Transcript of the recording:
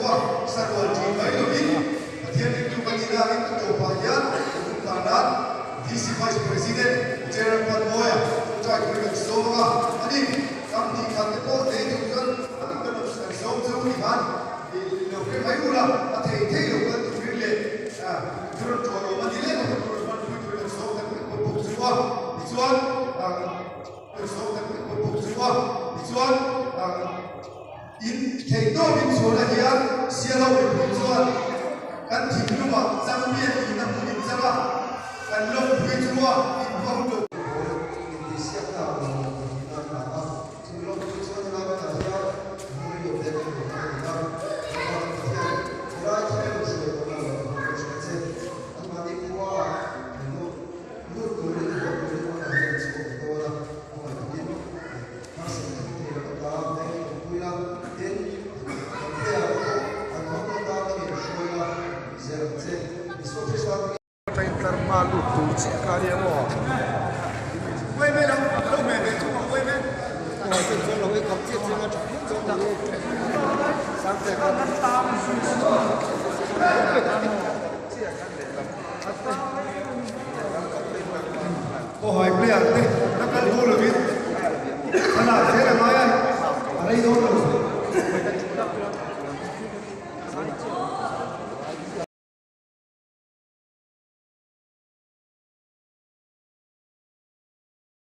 a, sarual ṭih mai lovin Pathian ringtu kan nih nain a tawpah hian kan hun kar nan DC Vice President Gerald Panmawia ṭawngṭai turin kan sawm ang a, ani kam hnih khat te pawh nei duh chuan a kan rawn kan sawm chu ni khan i lo hre mai ula, a thei thei lo kal turin leh thu rawn ṭuah awm a ni leh bawk a, thu rawn hmanpui turin kan sawm tak vek bawk chu a, tichuan. Kan sawm tak vek bawk bawk chu a, tichuan in theihtawp in chhuahna hian Sialho mipui chuan kan thinlungah champion tihna hmun in chang a, kan lawmpui chu a in hma hun lo. Pawl intihsiakna ah lawmawm pahnihna an la a, chumi lawmpui chuan helai hmunah hian hmui lo te kan rawn a ni a, Lalpa kan Pathian helai thil rawn hruai tawhna lo hmu kan hria che, anmahni khua ah lut Lut turin haw turin hmunah hian an chhuak ta dawn a, khawngaih takin harsatna thil thei laka ta veng in awmpui la, tin, kan player te pawh an hmang atan nangin hruai la, zel ang che. Isua Krista hmingin. Ka intlar hma lut tur chiah kha ania maw? Uai ve lo, ka lo hmeh ve chung ang uai ve. Aw chuan chuan lo ei kham chiah chiang a tha phian chuan ni Sangte kha. Khawhai player te la kal bo lovin.